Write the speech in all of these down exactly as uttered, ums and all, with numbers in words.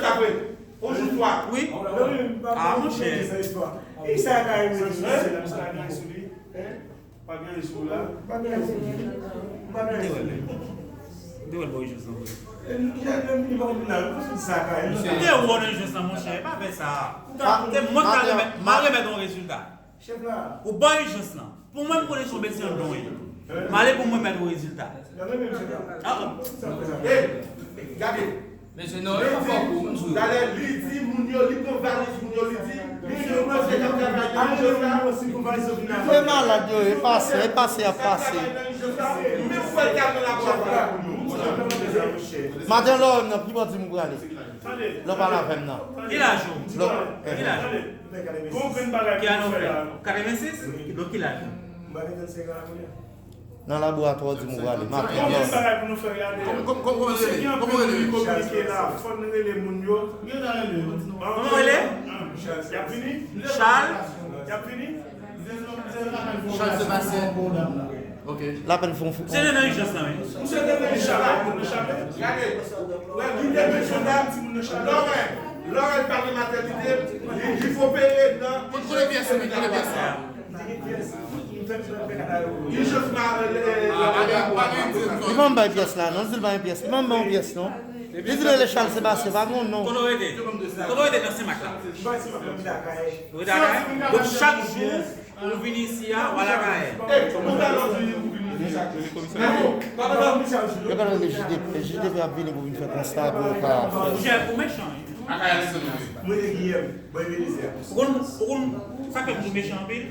Sa vre. On jou fwa. Wi. Ah, monchè. E sa ka rive sou misye la, misye la gen sou li. Pa gen sou la. Te wè l. Te wè l bò ijans lan vre. Li pa konn la, li pa konn sa ka rive. Te wè nan ijans lan, monchè. Pa fè sa. Te mwen k ta remèt, m a remèt yon rezilta. Chèf la. Ou bò ijans lan. Pou mwen, m konnen se yon bèt se yon don ye. M ale pou mwen mèt yon rezilta. Gade menm chèf la. Ah, Hey, gade. Mesye, non, e pa fò kou, m di w. Talè, li di moun yo, li pran valiz moun yo, li di, li di yo panse k ap travay nan ijans la. Si pou valiz yo vin Fè malad yo, e pase, e pase ap pase. Menm fwa l ka nan laboratwa pou nou. Maten lò, nan pi bò di m ou prale. Lò pale avè m nan. Ki laj ou? Lò. Ki laj ou? Gon grenn bagay Ki pou ane nou ou fè fè? la. Katrevensis? Donk ki laj ou? M pa gen trannsenk an la kounye a. Nan laboratwa w di m ou prale. Maten Gon lò. grenn bagay pou nou fè, gade. Misye gen anpil moun ki kominike la, fò n rele moun yo. Kòman w rele? Y ap vini? Charles? Y ap vini? Charles Sébastien. Ok. L apèn fè yon fou. Se nan ijans lan, wi. Misye te nan ijans la, moun nan chape. Gade. Wè, li te bezwen la, ti moun nan chape. Lorel, Lorel pa gen matènite, li, li opere nan. Kote pyès ou, kote pyès ou? Ijans ma rele. Li pa m bay pyès la, non. Li di l pa gen pyès. Li pa m bay yon pyès, non. Li di l rele Charles Sébastien, pa gen yon non. Kote w rete? Kote w rete nan Senmak la? Ou rete Akayè? Donk chak jou ou vini isi a, w al Akayè. Hey, ou ta lòt di ou vini ici chaque jour. Yo ka rele J D P. J D P ap vini pou vin fè konsta pou yo ka fè. Monchè, ou mechan, wi. Akayè se nou. Mwen e Guillaume, mwen Ebenezer. Ou konn, ou konn, sa fè m di w mechan anpil?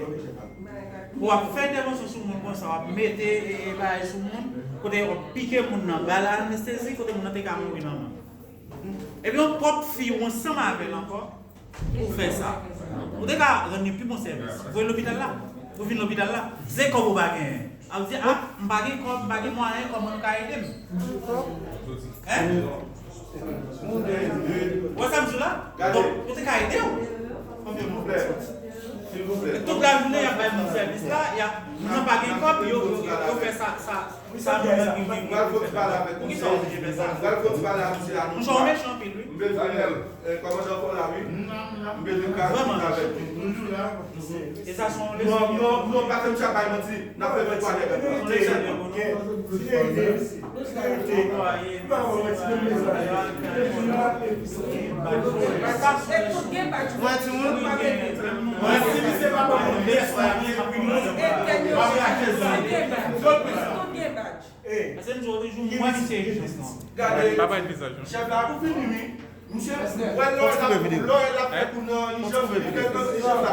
W ap fè entèvansyon sou moun konsa, w ap mete e, e bagay sou moun, kote w ap pike moun nan, bay l anestezi, kote moun nan te ka mouri nan men. Epi yon pwòp fi ou ansanm avè l ankò, ou fè sa. Ou te ka rann li pi bon sèvis. Voye lopital la. Ou vin lopital la. Se kòb ou pa genyen. Ap di, ah, m pa gen kòb, m pa gen mwayen, kòman nou ka ede m? Hein? Ou wè sa m di w la? Donk, ou te ka ede w. Silvouplè. Silvouplè. Tout lajounen, y ap bay moun sèvis la, y ap, moun nan pa gen kòb, yo, yo, yo fè sa, sa, sa moun nan gen. Mwen al fon ti pale avèk misye. Mwen al fon ti pale avèk misye la. Monchè, ou mechan anpil, wi. M bezwen, eh, kòmandan fò la, wi. M bezwen ka discute avèk li. E sa se yon Non, non, non, pa fè misye ap bay manti. N ap fè men kwa nèg. Mwen timoun. Mwen si misye pa ban mwen pyès la, li epi mwen pa rache zòn. Paske m di w toujou, mwen se ijans lan. Gade, Pa bay vizaj, non. Chèf la pou fini, wi. Misye, wè lò l ap, lò l ap fè kou nan ijans, li fè nan ijans la.